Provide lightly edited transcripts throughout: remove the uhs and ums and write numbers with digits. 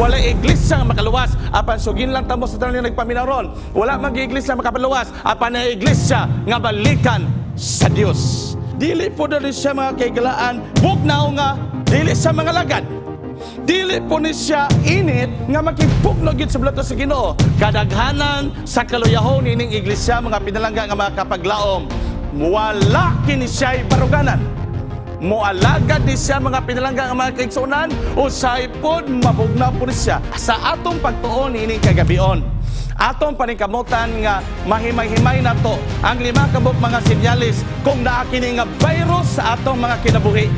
Wala iglesia nga makaluwas apan sugin lang tamo sa tanan nga nagpaminaw ron. Wala man iglesia makapaluwas apan ang iglesia nga balikan sa Dios. Dili po dali siya, mga kaigalaan, bugnaw nga dili sa mga lagad. Dili po ni siya init nga makipugno gid sa bulato sa Ginoo. Kadaghanan sa kaluyahon nining iglesia, mga pinalangga nga mga kapaglaom, wala kini siya'y baruganan. Moalagad ni siya, mga pinalangga nga mga kaigsuonan, usahay pod mabugnaw po ni siya. Sa atong pagtuon nining kagabion, atong paningkamutan nga mahimay-himay nato ang lima kabuk mga sinyalis kung naa kini nga virus sa atong mga kinabuhi.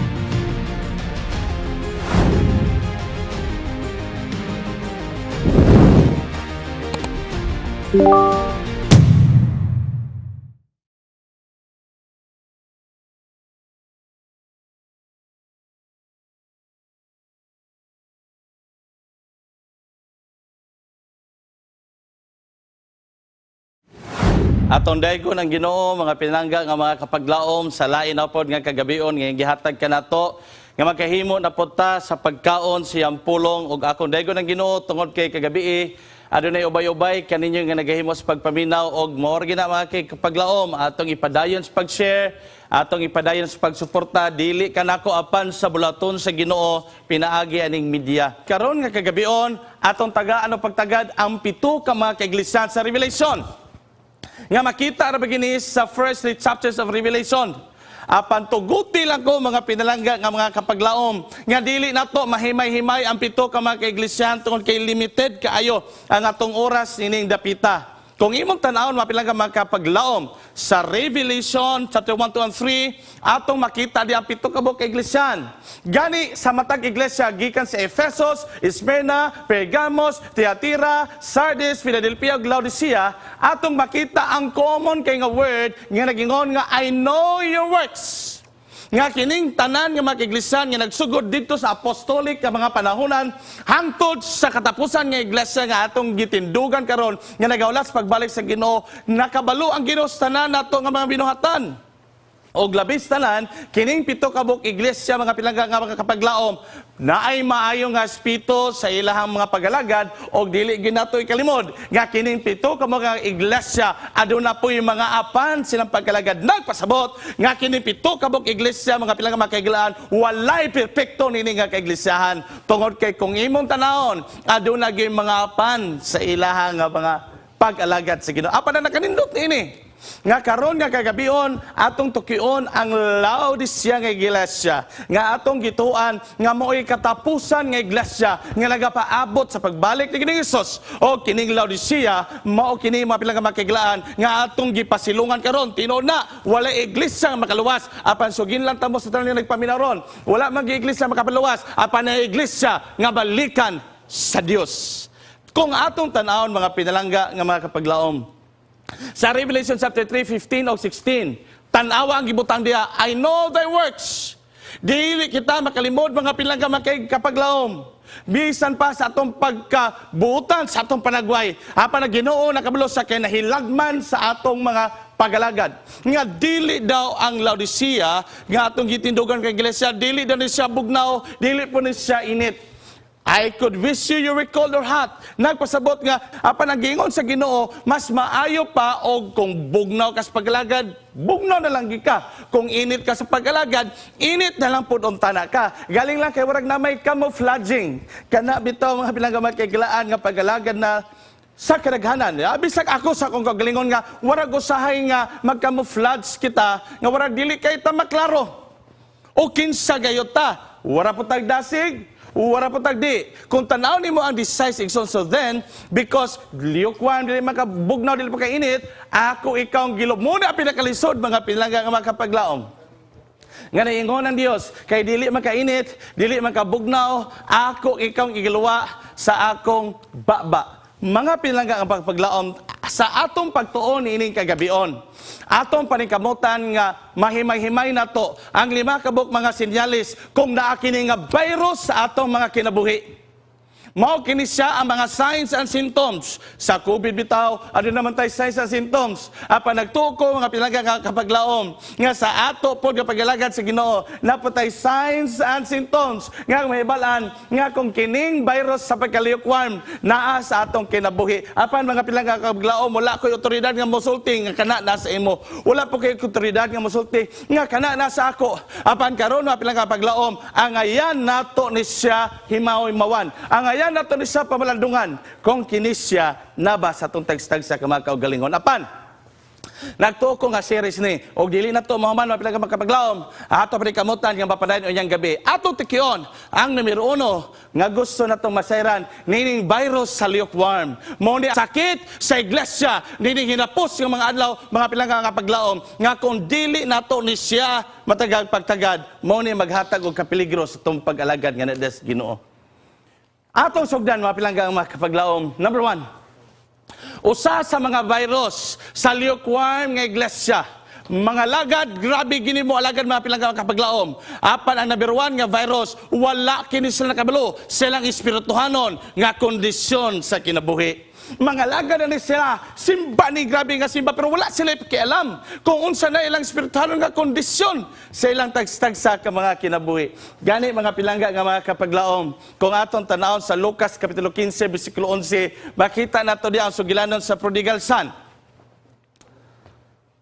Atong daygon ang Ginoo, mga pinangga nga mga kapaglaom, sa lain na pod nga kagabion nga gihatag kanato nga makahimo na pod ta sa pagkaon siyang pulong. Ug akong daygon ang Ginoo tungod kay kagabi adunay ubay-ubay kaninyo nga nagahimo sa pagpaminaw, og mao ra gina, mga kay kapaglaom, atong ipadayon sa pag-share, atong ipadayon sa pagsuporta, dili kanako apan sa bulaton sa Ginoo pinaagi aning media. Karon nga kagabion, atong tagaan og pagtagad ang pito ka mga kaiglesia sa Revelation nga makita ra ba gini sa first three chapters of Revelation. Apan tuguti lang ko, mga pinalangga nga mga kapaglaom, nga dili nato mahimay-himay ang pito ka mga kaiglesia tungod kay limited kaayo ang atong oras nining dapita. Kung imong tan-awon, mga pinalangga mga kapaglaom, sa Revelation chapter 1, 2, and 3, atong makita di ang pito ka buok ka iglesia. Gani sa matag iglesia gikan sa Ephesus, Smyrna, Pergamos, Thyatira, Sardis, Philadelphia ug Laodicea, atong makita ang common kay nga word nga nagingon nga "I know your works." Nga kining tanan nga mga iglesia nga nagsugod didto sa apostolic nga mga panahonan hangtod sa katapusan nga iglesia nga atong gitindugan karon nga nagahulat sa pagbalik sa Ginoo, nakabalo ang Ginoo sa tanan nato nga mga binuhatan. Og labis tanan, kining pito ka buok iglesia, mga pinalangga nga mga kapaglaom, naay maayo nga aspeto sa ilahang mga pagalagad, og dili ginato ikalimod nga kining pito ka mga iglesia aduna po'y mga apan silang pagkalagad. Nagpasabot nga kining pito ka buok iglesia, mga pinalangga mga kaiglaan, walay perpekto nini nga kaiglesiahan tungod kay kung imong tanawon, aduna gyud mga apan sa ilahang nga mga pag-alagad sa Ginoo. Apan na nakanindot niini nga karon nga kagabion atong tukion ang Laodicea nga iglesia nga atong gituan nga mao'y katapusan nga iglesia nga nagapaabot sa pagbalik ni Ginoong Hesus. O kining Laodicea mao kini, mga pilang makiglaan, nga atong gipasilungan karon. Tinuod na wala iglesia nga makaluwas apan sugin lang tamo sa tanan nga nagpaminaw ron. Wala man iglesia makapaluwas apan ang iglesia nga balikan sa Dios. Kung atong tan-awon, mga pinalangga nga mga kapaglaom, sa Revelation chapter 3, 15 o 16, tan-awa ang gibutang diha, "I know thy works." Dili kita makalimod, mga pinalangga mga kapaglaom. Bisan pa sa atong pagkabuutan, sa atong panagway, apan ang Ginoo nakabalo sa kay nahilagman sa atong mga pagalagad. Nga dili daw ang Laodicea nga atong gitindugan kay iglesia, dili daw ni siya bugnaw, dili po ni siya init. "I could wish you you were cold or hot." Nagpasabot nga apan ang giingon sa Ginoo, mas maayo pa og kung bugnaw ka sa pag-alagad, bugnaw na lang gid ka. Kung init ka sa pag-alagad, init na lang pud untana ka. Galing lang kay warag na may camouflaging. Kana bitaw, mga pinalangga kay gilaan, nga pag-alagad na sa kadaghanan. Bisag ako sa akong kagalingon nga warag usahay nga mag-camouflage kita nga warag dili kay ta maklaro. O kinsa gayot ta? Wara po tag dasig, wara po tag di. Kung tanaw nimo ang decisive igsoon, so then, because lukewarm, dili makabugnaw, dili pa kainit, ako ikaw ang gilom. Muna pinakalisod, mga pinalangga nga makapaglaom. Nga naingon ng Dios, kay dili makainit, dili makabugnaw, ako ikaw ang igiluwa sa akong baba. Mga pinalangga ang pagpaglaom, sa atong pagtuon niining kagabion, atong paningkamutan nga mahimay-himay nato ang lima kabuk mga sinyalis kung naa kini nga virus sa atong mga kinabuhi. Mao kini siya ang mga signs and symptoms. Sa COVID bitaw, aduna naman tay signs and symptoms. Apan nagtuo ko, mga pinalangga nga kapaglaom, nga sa ato pod nga pagalagad sa Ginoo, naa pod tay signs and symptoms nga mahibalan nga kung kining virus sa pagka-lukewarm naa sa atong kinabuhi. Apan, mga pinalangga kapaglaom, wala ko'y otoridad nga mosulti nga kana nasa imo. Wala po kay otoridad nga mosulti nga kana nasa ako. Apan karon, mga pinalangga kapaglaom, ang ayan nato ni siya himaw-himawan. Ang ayan nato ni siya pamalandungan kung kini siya naba sa atong tagsa-tagsa ka mga kaugalingon. Apan, nagtuo ko nga series ni og dili na to mahuman, mga pinalangga makapaglaom. Ato pa kamutan nga mapadayon unyang gabi. Atong tikion ang numero 1 nga gusto natong masayran nining virus sa lukewarm. Mao ni sakit sa iglesia nining hinapos nga mga adlaw, mga pinalangga nga paglaom, nga kung dili nato ni siya matagag pagtagad, mao ni maghatag og kapeligro sa atong pag-alagad nga sa Ginoo. Atong sugdan, mga pinalangga mga kapaglaom. Number 1. Usa sa mga virus sa lukewarm nga iglesia. Mga lagad, grabe gini mo alagad, mga pinalangga mga kapaglaom. Apan ang number 1 nga virus, wala kini sila nakabalo silang espirituhanon nga kondisyon sa kinabuhi. Mga lagad na ni sila, simba ni grabe nga simba, pero wala sila pakialam kung unsa na ilang espirituhanon nga kondisyon sa ilang tagsa ka mga kinabuhi. Gani, mga pilangga nga mga kapaglaom, kung atong tanawon sa Lucas Kapitulo 15, versikulo 11, makita nato diya ang sugilanon sa prodigal son.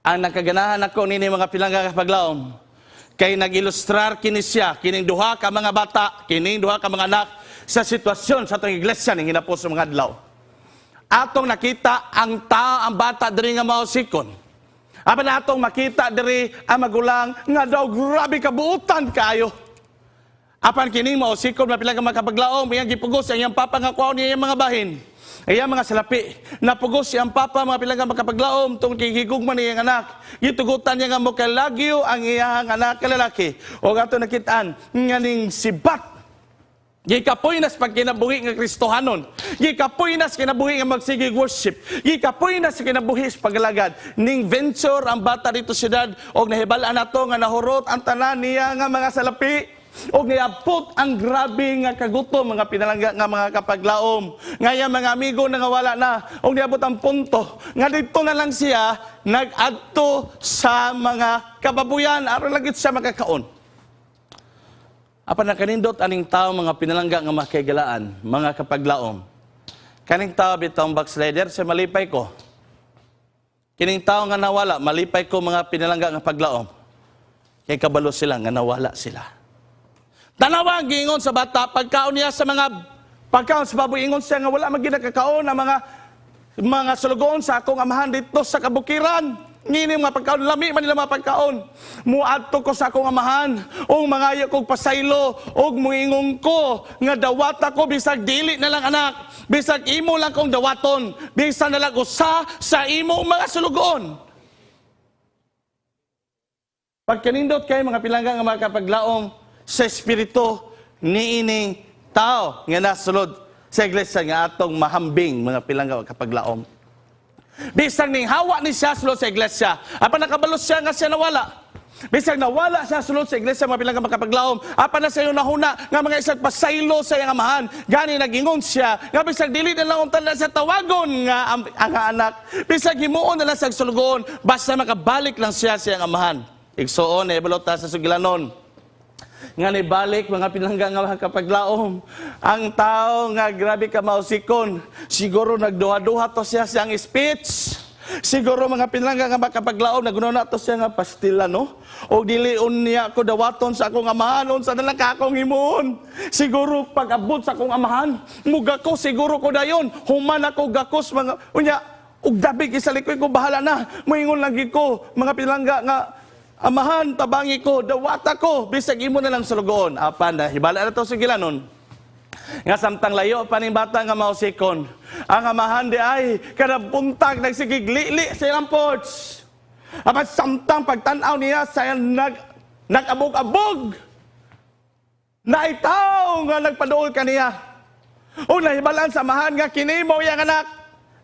Ang nakaganahan ako nini, mga pilangga kapaglaom, kay nag-ilustrar kini siya, kining duha ka mga bata, kining duha ka mga anak, sa sitwasyon sa atong iglesia ning hinapos sa mga adlaw. Atong nakita ang ta ang bata diri nga mausikon. Apan atong makita diri ang magulang nga daw grabe kabuutan kaayo. Apan kining mausikon, mga pilangga makapaglaom, iyang gipugos ang iyang papa nga kuhaon niya iyang mga bahin, iyang mga salapi. Napugos siyang papa, mga pilangga makapaglaom, tungod kay higugma niyang anak. Gitugutan niya nga mokalagyo ang iyang anak ka lalaki. O ato nakitaan nga ning sibat, gikapoy na sa pagkinabuhi nga Kristohanon. Gikapoy na sa kinabuhi nga magsigig worship. Gikapoy na sa kinabuhi sa pagalagad. Ning venture ang bata dito siyudad og nahibal-an nato nga nahurot ang tanan niya nga mga salapi. Og niabot ang grabe nga kagutom, mga pinalangga nga mga kapaglaom. Ngaya mga amigo nangawala na og niabot ang punto nga dito na lang siya nag-adto sa mga kababuyan aron lang gid siya makakaon. Apan nakanindot aning tao, mga pinalangga nga makaigalaan, mga kapaglaom. Kaning tao bitong backslider, sa malipay ko. Kining tao nga nawala, malipay ko, mga pinalangga nga paglaom. Kay kabalo sila nga nawala sila. Tanawa ang giingon sa bata, pagkaon niya sa mga pagkaon sa baboy, ingon siya nga wala man ginakakaon ang mga sulugoon sa akong amahan dito sa kabukiran. Ngini mga pagkaon, lami man nila mga pagkaon. Muadto ko sa akong amahan, ug mangayo kog pasaylo, ug muingon ko nga dawata ko bisag dili na lang anak, bisag imo lang kong dawaton, bisan na lang usa sa imo mga sulugoon. Pagkanindot kay, mga pilangga nga mga kapaglaom, sa espiritu niining tao nga nasulod sa iglesia nga atong mahambing, mga pilangga nga kapaglaom. Bisag ning hawa ni siya sulod sa iglesia, apan nakabalo siya nga siya nawala. Bisag nawala siya sulod sa iglesia, mga pilangga makapaglaom, apan na siya nahuna nga mga isang pasaylo sa iyang amahan. Gani nagingon siya nga bisag dili na lang unta na siya tawagon nga ang anak, bisag himuon na lang sa sulugoon, basta makabalik lang siya sa iyang amahan. Igsuon, nahibalo ta sa sugilanon nga nibalik, mga pinangga nga mga kapaglaom, ang tao nga grabe ka mausikon. Siguro nagduha-duha to siya siyang speech. Siguro, mga pinangga nga makapaglaom, naguna to siya nga pastila, no, o dili unya ko dawaton sa akong amahan, unsa na lang ka akong himuon? Siguro pag abot sa akong amahan, mugako siguro ko dayon, human ako gakos mga unya ug dabig isalikoy ko, bahala na. Moingon lagi ko, mga pinangga, nga "Amahan, tabangi ko, dawata ko, bisag imo na lang sulugoon." Apan na, hibala na to sa gilanon nga samtang layo pa ning bata nga mausikon, ang amahan di ay kada buntag nagsigig lili sa ilang porch. Apan samtang pagtan-aw niya sa nag-abog-abog, naitaw nga nagpaduol kaniya. O nahibalan sa amahan nga kini mo iyang anak.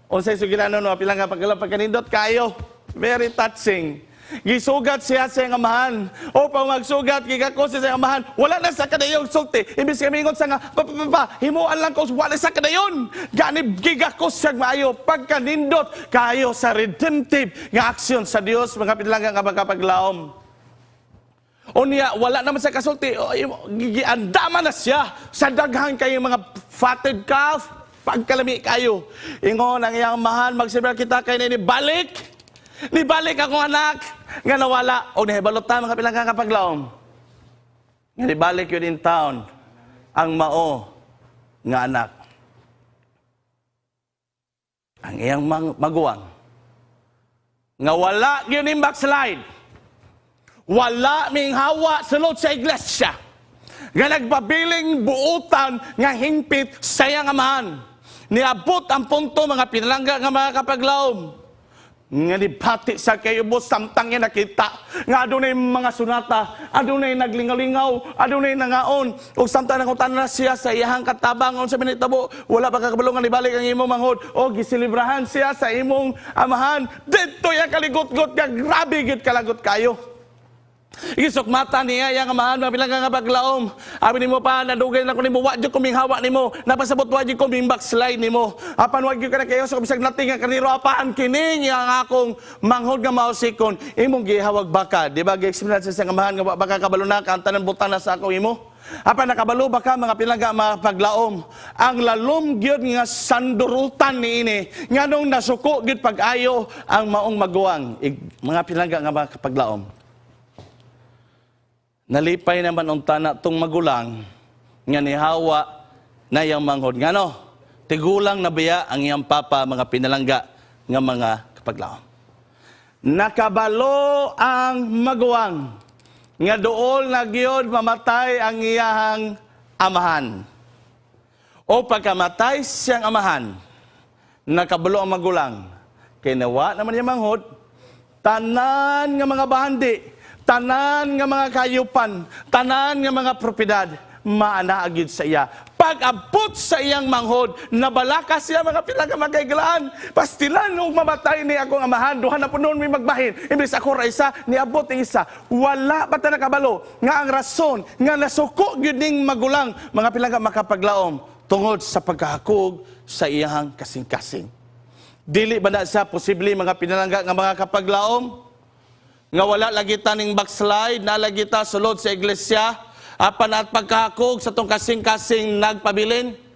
Unsay sugilanon, mga pilang nga pagkanindot kayo? Very touching. Gisugat siya sa iyang amahan. O pag magsugat, gigakos siya sa iyang amahan. Wala na sa kadayong sulti. Imbis kami ingon sa nga, pa, pa, pa, pa, himuan lang ko, wala sa kadayon. Gani gigakos siya maayo. Pagkanindot, kayo sa redemptive nga aksyon sa Dios, mga pinalangga nga magkapaglaom. Unya, wala naman sa kasulti, o, giandaman na siya sa daghan kayong mga fatted calf, pagkalami kayo. Ingon ang iyang amahan, magsilbi kita kay ni balik. Nibalik akong anak nga nawala. O nahibalo ta, mga pinalangga kapaglaom, nga nibalik yun in town ang mao nga anak. Ang iyang maguwang nga wala gyud ning backslide. Wala ming hawa sulod sa iglesia. Nga nagpabiling buutan nga hingpit sa iyang amahan. Niabot ang punto, mga pinalangga nga mga kapaglaom, nga nibati sa kayubos samtang niya nakita nga adunay mga sunata, adunay naglingaw-lingaw, adunay nangaon. Ug samtang nangutana na siya sa iyahang katabang, "Unsa man nitabo? Wala pa kakabalo nga nibalik ang imong manghod o giselebrahan siya sa imong amahan?" Didto ya kaligot-got nga grabe gyud kalagot kayo. Gisukmata niya yang amahan, mga pinalangga nga paglaom. "Abi nimo pa, nadugay na ko nimo, wa jud ko minghawa nimo. Napasabot wa jud ko ming backslide nimo. Apan wa jud ka na kayo sa bisag nating nga kaniro, apan kini ang akong manghod nga mausikon imong gihawag baka." Di ba gi-explain sa siyang amahan nga wa baka kabalo na ka ang tanan butang na sa ako imo? Apan nakabalo ba ka, mga pinalangga mga paglaom, ang lalom gyud nga sandurutan niini, nganong nasuko gyud pag-ayo ang maong maguwang, mga pinalangga nga mga paglaom? Nalipay naman unta na tong magulang nga nihawa na iyang manghod. Ngano? Tigulang na biya ang iyang papa, mga pinalangga nga mga kapaglaom. Nakabalo ang maguwang nga duol na gyud mamatay ang iyahang amahan. O pagkamatay siyang amahan, nakabalo ang magulang. Kay nawa naman niya manghod, tanan nga mga bahandi, tanan nga mga kayupan, tanan nga mga propiedad, maana gyud sa iya. Pag-abot sa iyang manghod, nabalaka siya, mga pila ka makaigalaan. "Pastilan og mamatay ni akong amahan, duha na punon may magbahin. Imbes ako ra isa, niabot ang isa." Wala ba ta nakabalo nga ang rason nga nasuko gyud ning magulang, mga pilangga makapaglaom, tungod sa pagkahakog sa iyang kasing-kasing? Dili ba na sa posible, mga pinalangga nga mga kapaglaom, nga wala lagi ta ning backslide, na lagi ta sulod sa iglesia, apan at pagkahakog sa tong kasing-kasing nagpabilin?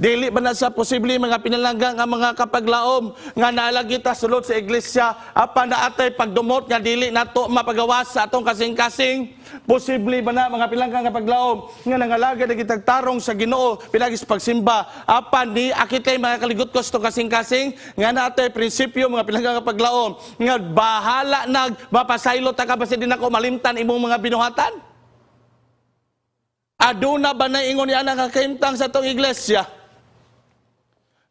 Dili ba na sa posible, mga pinalangga nga mga kapaglaom, nga naalagi ta sulod sa iglesia, apan naatay pagdumot nga dili nato mapagawas sa atong kasing-kasing? Posible ba na, mga pinalangga nga paglaom, nga nangalaga na kitag tarong sa Ginoo pinagi sa pagsimba, apan ni akitay mga kaligot ko sa atong kasing-kasing, nga naatay prinsipyo, mga pinalangga nga paglaom, nga bahala nag mapasaylo ta ka basta di nako malimtan imong mga binuhatan? Aduna ba na ingon niya nakakahimtang sa atong iglesia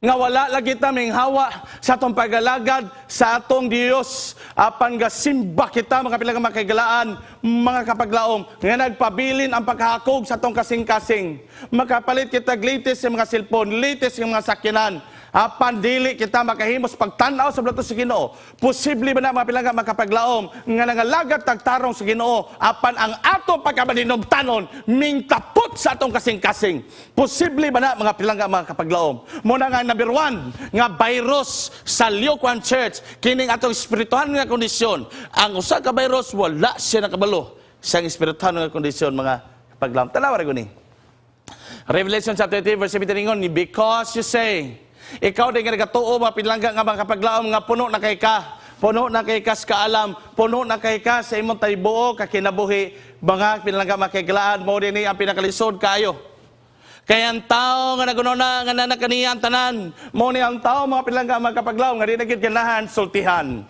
nga wala lagi ta hawa sa atong pagalagad sa atong Dios, apan gasimba kita, mga pilang makaigalaan, mga kapaglaom, nga nagpabilin ang pagkahakog sa atong kasing-kasing? Makapalit kita latest sa mga cellphone, latest sa mga sakyanan, apan dili kita makahimos pagtan-aw sa blato sa Ginoo? Posible ba na, mga pilangga makapaglaom, nga nangalagad tagtarong sa Ginoo, apan ang ato pagkabalinumtanon mingtapot sa atong kasing-kasing? Posible ba na, mga pilangga mga kapaglaom? Mo na nga number one nga virus sa Liuquan Church kining atong espirituhan nga kondisyon. Ang usa ka virus, wala siya nakabalo sa espirituhan nga kondisyon, mga kapaglaom. Tanawa ra guni. Revelation chapter 3 verse 17 ingon, "Because you say," ikaw din nga nagatuo, mga pinalangga nga mga kapaglaom, nga puno na kay ka. Puno na kay ka sa kaalam, puno na kay ka sa imong taybuo kakinabuhi, mga pinalangga makiglaan mo din ang pinakalisod kayo. Kaya ang tao nga naguno na nga nanakaniya ang tanan, mo ni ang tao, mga pinalangga mga kapaglaom, nga di na gid ganahan sultihan.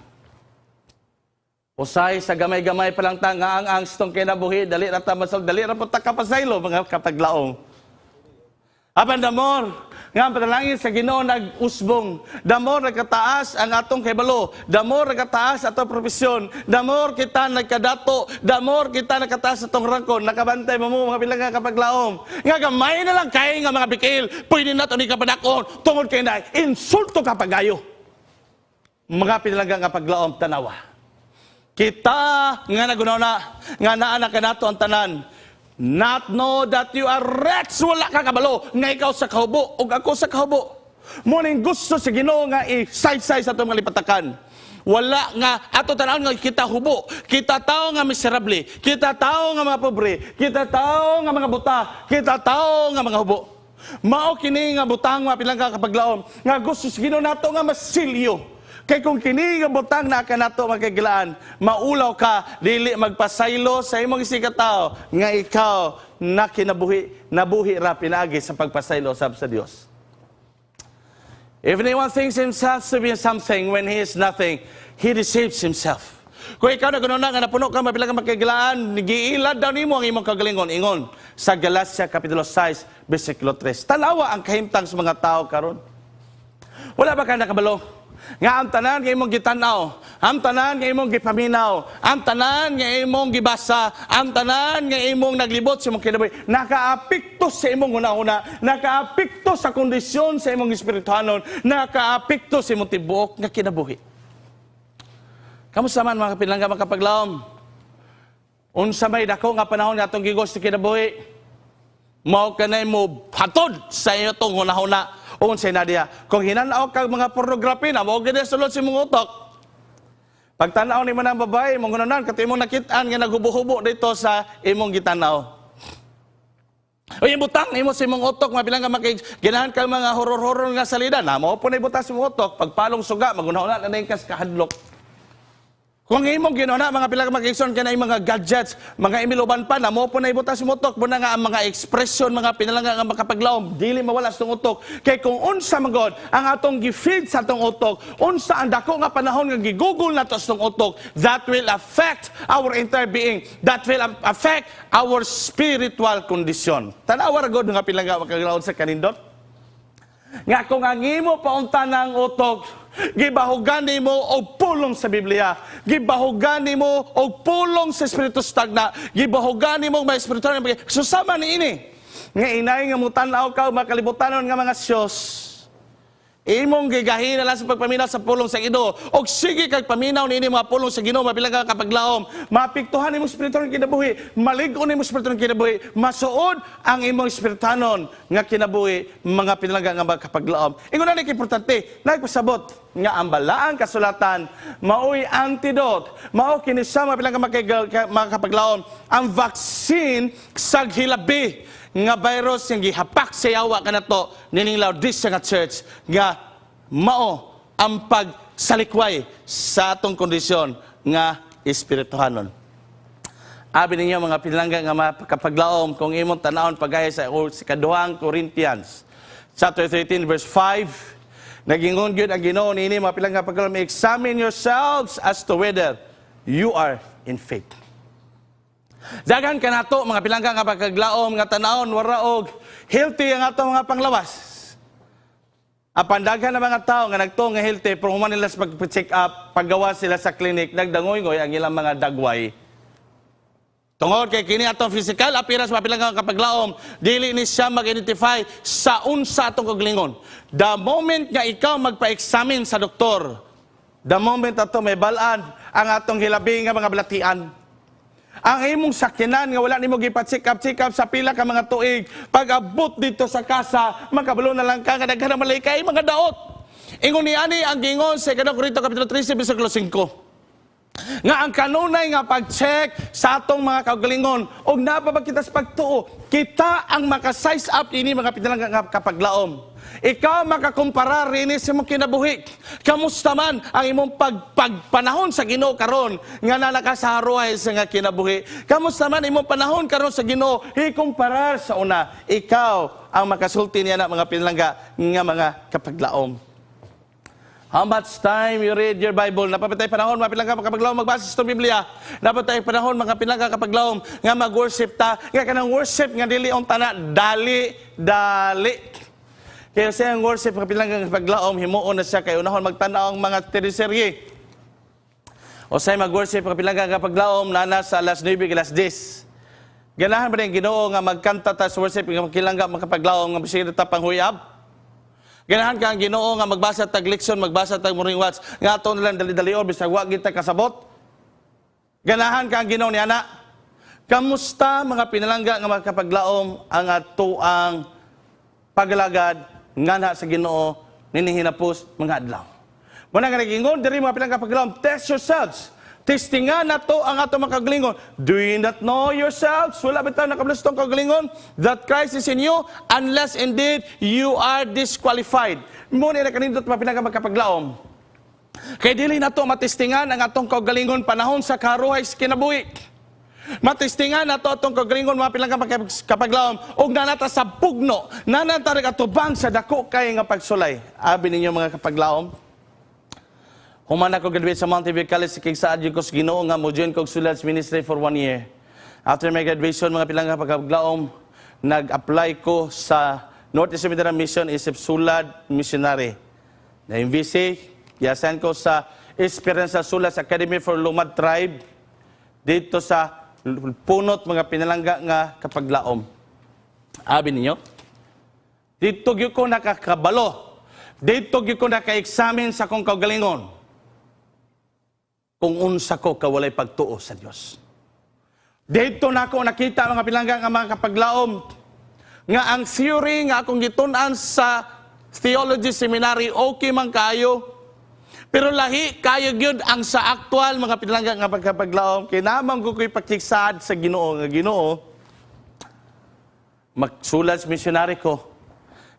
Usay sa gamay-gamay pa lang ta nga ang angstong kinabuhi, dali ra ta masal, dali ra po ta kapasaylo, mga kapaglaom. Apan damor nga ang panalangin sa Ginoo nag-usbong, damor nagkataas ang atong kahibalo, damor nagkataas atong profesyon, damor kita nagkadato, damor kita nagkataas atong rangko, nakabantay mo mo, mga bilang nga kapaglaom, nga gamay na lang kay nga mga bikil, pwede na to ni kapadakon, tungod kay na insulto ka pagayo. Mga pinalangga nga paglaom, tanawa. Kita nga naghunahuna nga naa na kanato ang tanan, not know that you are wretch. Wala ka kabalo nga ikaw sa kahubo ug ako sa kahubo. Mao ning gusto sa Ginoo nga i-saysay sa atong mga lipatakan. Wala nga ato tan nga kita hubo, kita tao nga miserable, kita tao nga mga pobre, kita tao nga mga buta, kita tao nga mga hubo. Mao kini nga butang, mga pinalangga kapaglaom, nga gusto sa Ginoo nato nga masilyo. Kay kung kini nga butang na kanato makagilaan, maulaw ka, dili magpasaylo sa imong isigkatawo nga ikaw na kinabuhi, nabuhi ra pinaagi sa pagpasaylo sab sa Dios. If anyone thinks himself to be something when he is nothing, he deceives himself. Kung ikaw naghunahuna nga napuno ka, mapila ka makagilaan, giilad daw nimo ang imong kagalingon. Ingon sa Galatia Kapitulo 6, versikulo 3. Tanawa ang kahimtang sa mga tao karon. Wala ba ka nakabalo nga ang tanan nga imong gitanaw, ang tanan nga imong gipaminaw, ang tanan nga imong gibasa, ang tanan nga imong naglibot sa imong kinabuhi, nakaapekto sa imong hunahuna, nakaapekto sa kondisyon sa imong espirituhanon, nakaapekto sa imong tibuok nga kinabuhi? Kamusta man, mga pinalangga makapaglaom? Unsa may dako nga panahon nga atong gigos sa kinabuhi? Mao kanay mo hatod sa iyo tong hunahuna unsay na diha. Kung hinanaw kag mga pornography na mao gid sulod sa imong utok. Pagtanaw nimo ng babae, imong hunahunan kato imong nakit-an nga naghubo-hubo dito sa imong gitanaw. O ibutang nimo sa imong utok, mabilang ka makig ganahan ka mga horror-horror nga salida na mao po na ibutang sa imong utok. Pagpalong suga, maghunahuna na na kas kahadlok. Kung imong ginuna, mga pila ka mga kanay mga gadgets, mga imiluban pa na mo po na ibutang sa utok, muna nga ang mga ekspresyon, mga pinalangga nga makapaglaom, dili mawala sa utok. Kay kung unsa man god ang atong gi-feed sa atong utok, unsa ang dako nga panahon nga gigugol nato sa atong utok, that will affect our entire being. That will affect our spiritual condition. Tanawa ra god, mga pinalangga makaglaom, sa kanindot. Nga kung ang imo paunta ng utok, gibahugan nimo og pulong sa Biblia, gibahugan nimo og pulong sa Espiritu sa tagna, gibahugan nimo og may espiritual nga. So sama ni ini. Nga inay nga mutan-aw ka makalibutanon nga mga shows, imong gigahin na lang sa pagpaminaw sa pulong sa Ginoo. Og sige kag paminaw niini mga pulong sa Ginoo, mabilang ka kapaglaom, maapektuhan imong espiritual nga kinabuhi, malig-on imong espiritual nga kinabuhi, masuod ang imong espirituhanon nga kinabuhi, mga pinalangga nga mga kapaglaom. Ingon na ni importante, nagpasabot nga ang balaang kasulatan maoy antidote, mao kini siya, mga pinalangga mga kapaglaom, ang vaccine sa hilabi nga virus nga gihapak sa yawa kanato nining Laodicea nga church nga mao ang pagsalikway sa atong kondisyon nga espirituhanon. Abi ninyo, mga pinalangga nga mga kapaglaom, kung imong tanawon pagaya sa kaduhang Corinthians chapter 13 verse 5, nagingon gyud ang Ginoo niini, mga pinalangga paglaom, "Examine yourselves as to whether you are in faith." Daghan kanato, mga pinalangga nga pagkaglaom, nga tanawon wara og healthy ang atong mga panglawas. Apan daghan ng mga tao nga nagtuo nga healthy, pero human nila sa pag-check up, paggawa sila sa clinic, nagdangoy-ngoy ang ilang mga dagway. Tungod kay kini atong physical appearance, mga pinalangga kapaglaom, dili ni siya mag-identify sa unsa atong kagalingon. The moment nga ikaw magpa-examine sa doktor, the moment ato may balaan ang atong hilabi nga mga balatian. Ang imong sakyanan nga wala nimo gipa-check up, check up sa pila ka mga tuig, pag abot dito sa kasa, makabalo na lang ka nga daghan na malay kay mga daot. Ingon ni ani ang gingon sa 2 Korinto kapitulo 13 bersikulo 5. Nga ang kanunay nga pag-check sa atong mga kaugalingon og naa pa ba kita sa pagtuo, kita ang maka-size up ini, mga pinalangga nga kapaglaom. Ikaw makakumpara rini sa imong kinabuhi. Kamusta man ang imong pagpanahon sa Ginoo karon nga nalaka sa haruay sa nga kinabuhi? Kamusta man imong panahon karon sa Ginoo ikumparar sa una? Ikaw ang makasulti niya na, mga pinalangga nga mga kapaglaom. How much time you read your Bible? Naa pa bitay panahon, mga pinalangga kapaglaom, magbasa sa Biblia? Naa pa bitay panahon, mga pinalangga kapaglaom, nga mag-worship ta? Nga kanang worship nga dili unta na dali, dali. Kaya siya ang worship, mga pinalangga kapaglaom, himuon na siya kay unahon magtanaw ang mga teleserye. O say mag-worship, mga pinalangga kapaglaom, nana sa alas 9, alas 10. Ganahan ba rin Ginoo nga magkanta ta sa worship, nga makilangga makapaglaom, nga bisig ta panghuyab? Ganahan ka ang Ginoo nga magbasa tag leksyon, magbasa tag morning watch, nga ato na lang dali-dalion bisag wa kita kasabot? Ganahan ka ang Ginoo ni ana. Kamusta, mga pinalangga nga mga kapaglaom, ang atoang pagalagad nganha sa Ginoo nining hinapos mga adlaw? Muna nga nagingon diri, mga pinalangga paglaom, test yourselves. Testingan nato ang ato mga kagalingon. Do you not know yourselves? Wala bitaw nakabalo sa atong kagalingon that Christ is in you, unless indeed you are disqualified. Muna na kanindot, mga pinalangga magkapaglaom. Kay dili nato matestingan ang atong kaugalingon panahon sa karuhay sa kinabuhi. Matestingan nato atong kaugalingon, mga pinalangga kapaglaom, og nanata sa pugno, nanata atubang sa dako kay nga pagsulay. Abi ninyo, mga kapaglaom. Human ako graduate sa Mountain View College, kay saad ko sa Ginoo nga mo join kog Sulads Ministry for one year. After my graduation, mga pinalangga pagkapaglaom, nag-apply ko sa North East Mindanao Mission isip Sulad Missionary. Na MVC, yasan ko sa Esperanza Sulads Academy for Lumad Tribe dito sa Punot, mga pinalangga nga kapaglaom. Abi ninyo? Dito gyud ko nakakabalo. Dito gyud ko naka-examine sa akong kaugalingon kung unsa ko kawalay pagtuo sa Dios. Dito na ako nakita, mga pinalangga nga mga kapaglaom, nga ang theory nga akong gitun-an sa theology seminary, okay man kayo. Pero lahi kayo gyud ang sa aktual, mga pinalangga nga pagkapaglaom. Kinamang ko ko'y pakigsaad sa Ginoo nga, "Ginoo, magsulat sa missionary ko."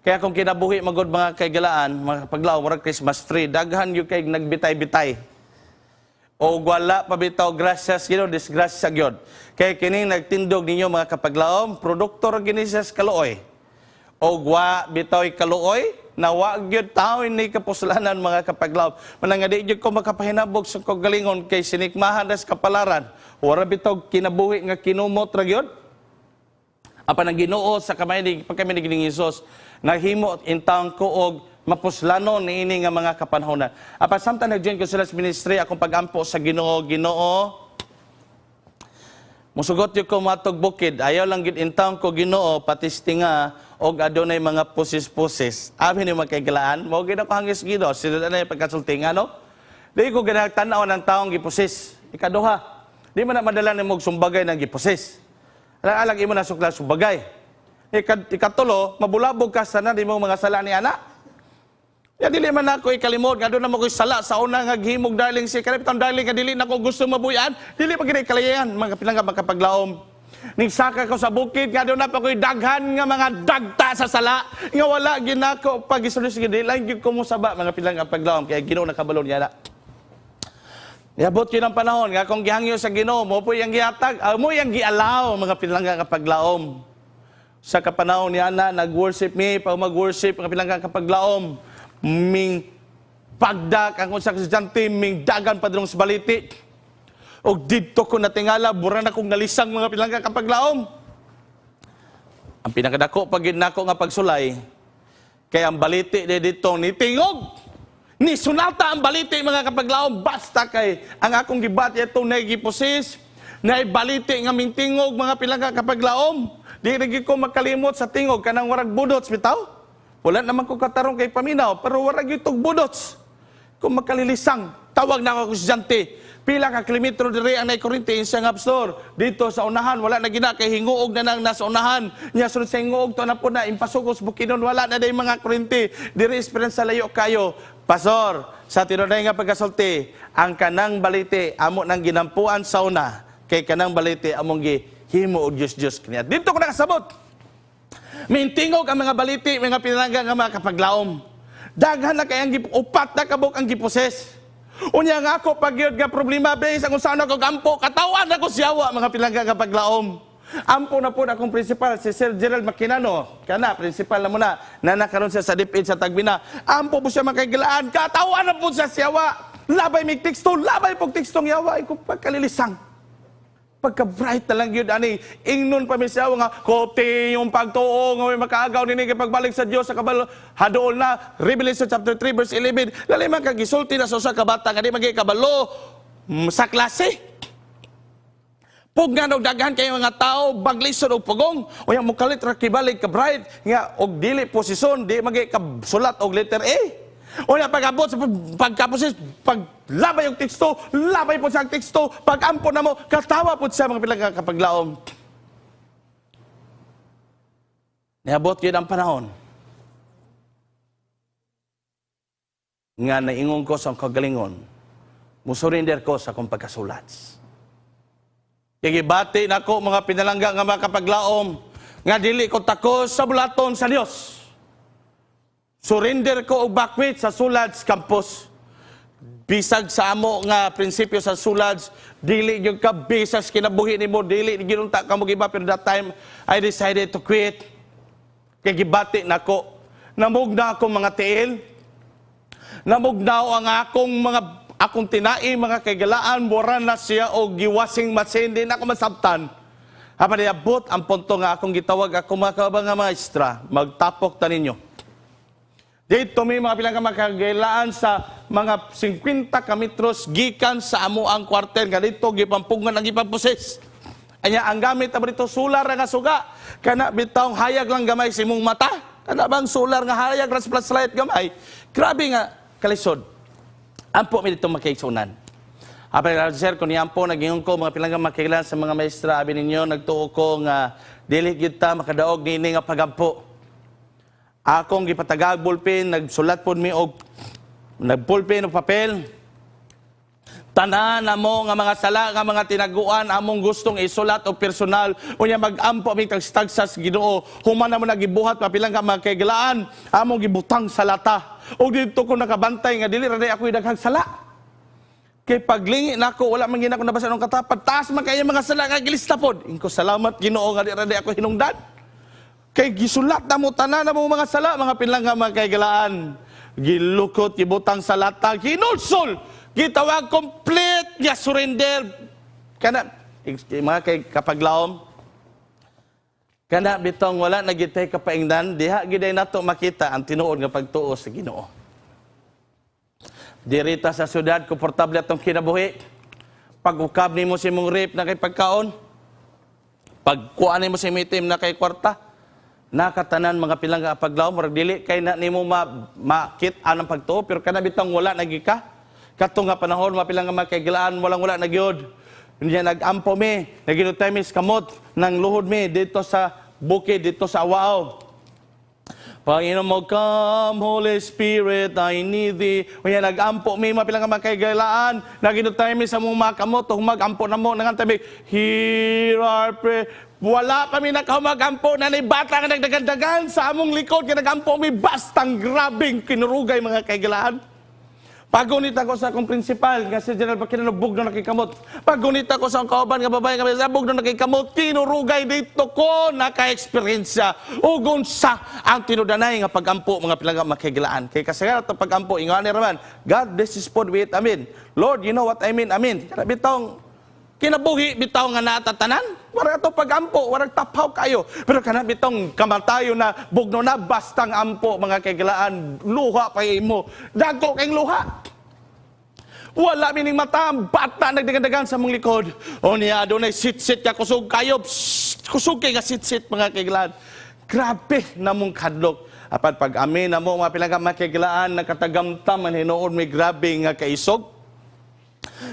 Kaya kung kinabuhi magod, mga kaigalaan, mga kapaglaom, murag Christmas tree, daghan gyud kay nagbitay-bitay. O wala pa bitaw gracias Ginoo, disgrasya gyud. Kay kining nagtindog ninyo, mga kapaglaom, produktor gini siya sa kaluoy. O wa bitaw kaluoy, na wa gyud tao ni kapuslanan, mga kapaglaom. Manang nga di gyud ko makapahinabog sa kagalingon kay sinikmahan sa kapalaran. Wala bitaw kinabuhi nga kinumot ra gyud. Apan ang Ginoo sa kamay ni pagkami ni Ginoong Hesus nahimo intawon ko og mapuslanon niini nga mga kapanahonan. Apan samtang nag-join ko sila sa ministry, akong pagampo sa Ginoo, "Ginoo, musugot gyud ko matog bukid, ayaw lang gid intawon ko, Ginoo, patistinga og adunay mga pusis-pusis." Abi ni magkaigalaan, mo gid ako hangis Ginoo, sila na pagkasulti nga no. Di ko ganahag tan-aw ng taong gipusis. Ikaduha, di man na madala nimo og sumbagay ng gipusis. Alang imo na sukla sumbagay. Ikatulo, mabulabog ka sa na di mo mga sala ni ana. Ya dili man ako ikalimod nga doon na mo ko'y sala sa una nga gihimog darling si kanang darling nga dili nako gusto mabuyan, dili pa gid kalayan, mga pinangga makapaglaom. Ning saka ko sa bukid nga doon na pa ko'y daghan nga mga dagta sa sala nga wala ginako pag isulod sige dili lang gyud ko mo saba, mga pinangga paglaom, kay Ginoo nakabalo niya na. Niabot yun ang panahon nga kung gihangyo sa Ginoo, mo po yung gihatag, mo yung gialaw, mga pinalangga kapaglaom. Sa kapanahon niya na nag-worship mi, pag mag-worship, mga pinalangga kapaglaom, ming pagdak ang usa ka estudyante, ming dagan padulong sa baliti. Og didto ko natingala, bura na kong nalisang, mga pinalangga kapaglaom. Ang pinakadako pag nako nga pagsulay, kay ang baliti di dito ni tingog. Ni sunata ang baliti, mga kapaglaom, basta kay ang akong gibati ito na giposis, na baliti nga mingtingog, mga pinalangga kapaglaom. Di rin ko makalimot sa tingog kanang warag budots bitaw. Wala naman ko katarong kay paminaw, pero warag itog budots. Kung makalilisang, tawag na ako estudyante. Pila ka kilometro diri ang naikuryente? Siya nga, "Pastor, dito sa unahan wala na gina kay hinguog na nang nasa unahan." Nya sunod sa hinguog to na po na impasugos Bukidnon, wala na day mga kuryente. Diri Esperanza layo kayo. Pastor, sa tinuday nga pagkasulti, ang kanang baliti amo nang ginampuan sa una kay kanang baliti among gihimo og Dios Dios kaniya. Dito ko nakasabot. Mintingog ang mga baliti, mga pinalangga nga mga kapaglaom. Daghan na kay ang upat na kabuk ang giposes. Unya nga ako pag yun nga problema base ang unsa ako gampo, katawan ako siyawa, mga pinalangga nga paglaom. Ampo na po akong principal si Sir Gerald Makinano. Kana principal na muna na nakaroon siya sa DepEd sa Tagbina. Ampo po siya makaigalaan, katawan na po siya siyawa. Labay mig teksto, labay pog tekstong yawa ko pagkalilisang. Pagka-bright na lang yun, ani, ingnon pa mi siya nga, kote yung pagtuo, nga may makaagaw nini kay pagbalik sa Dios sa kabalo, hadool na, Revelation chapter 3 verse 11, lali man kagisulti na sa usa ka bata, nga di magay kabalo sa klase. Pug nga og daghan kay mga tao baglison og pugong, unya mokalit ra kibalig ka bright nga og dili posisyon, di magay kasulat og letter A. Unya pag-abot sa pagkapos, paglabay og teksto, labay po sa teksto, pag-ampo na mo, katawa po siya, mga pinalangga kapaglaom. Niabot yun ang panahon nga naingon ko sa akong kagalingon, musurrender ko sa akong pagkasulat. Kaya nako, mga pinalangga nga mga kapaglaom, nga dili ko takos sa bulaton sa Dios. Surrender ko og bakwit sa Sulads Campus. Bisag sa amo nga prinsipyo sa Sulads, dili gyud ka bisas kinabuhi nimo, dili ginunta ka mo giba, pero that time I decided to quit. Kay gibati nako, namugna ako mga tiil, namugnaw ang akong mga akong tinai, mga kaigalaan, mura na siya og giwasing machine, di na ako masabtan. Apan niabot ang punto nga akong gitawag ako mga kabang nga maestra, magtapok ta ninyo. Dito may mga bilang ka makagailaan sa mga 50 ka metros gikan sa amo ang kwartel nga dito gipampugngan ang gipampuses. Anya ang gamit abo dito solar nga suga. Kana bitawng hayag lang gamay sa imong mata. Kana bang solar nga hayag ra sa flashlight gamay. Grabe nga kalisod. Ampo mi dito makaigsunan. Apan sir, kung niyan po, nagingon ko, mga pilang makailan sa mga maestra, abi ninyo, nagtuo ko nga dili gyud ta makadaog niini nga pagampo. Akong gipatagag ballpen, nagsulat pod mi og nagballpen og papel. Tanan namo nga mga sala nga mga tinaguan among gustong isulat og personal. Unya magampo mi tagsa sa Ginoo. Human namo nagibuhat mapilang ka mga kaigalaan, among gibutang sa lata. Og didto ko nakabantay nga dili ra day ako daghang sala. Kay paglingi nako, wala man gid ako nabasa nung katapad, taas man kaya mga sala nga gilista pod. Ingko, "Salamat Ginoo nga di ra day ako hinungdan." Kay gisulat na mo tanan na mo mga sala, mga pinlang nga mga kaigalaan. Gilukot, gibutang sa lata, hinulsol, gitawag complete nga surrender. Kana, mga kay kapaglaom, kana bitong wala na gitay kapaingdan, diha giday nato makita ang tinuod nga pagtuo sa Ginoo. Dirita sa syudad, komportable atong kinabuhi. Pag-ukab nimo sa imong rep na kay pagkaon, pagkuan nimo sa imong na kay kwarta, nakatanan mga pilang ka paglaom, murag dili kay na nimo makit-an ang pagtuo, pero kana bitong wala na ka. Kato nga panahon, mapilang nga makaigalaan, walang wala na gyud. Niya nag-ampo mi, naginutay mi sa kamot ng luhod mi dito sa bukid, dito sa Awao. Panginoon mo, come, Holy Spirit, I need thee. Unya nag-ampo mi, mapilang nga makaigalaan, naginutay mi sa mong mga kamot, magampo na mo, nanganta mi, hear our prayer. Wala pa mi nakahumagampo na ni bata nga nagdagandagan sa among likod, kaya nagampo mi, bastang grabing kinurugay, mga kaigalaan. Pagunit ako sa akong principal, nga si General Paquino, bugno nakikamot. Pagunit ako sa akong kauban nga babae nga bugno nakikamot, kinurugay. Dito ko naka-eksperyensya ugon sa ang tinudanay nga pagampo, mga pilangga makigilaan. Kay kasagaran atong pagampo, ingon ni raman, "God, this is food we eat, amen. Lord, you know what I mean, amen." Kana bitong kinabuhi bitaw nga natatanan. Wala ato pagampo, warag tapaw kayo. Pero kana bitong kamatayo na bugno na bastang ampo, mga kaigalaan, luha pa imo. Dagko kay luha. Wala mining mata, ang bata nagdagandagan sa mong likod. O niya, adunay sit-sit ka kusog kayo. Psst, kusog kay nga sit-sit, mga kaigalaan. Grabe namong kadlok. Apan pag amin na mo, mga pilang mga kaigalaan, nakatagamtam man hinuon may grabe nga kaisog.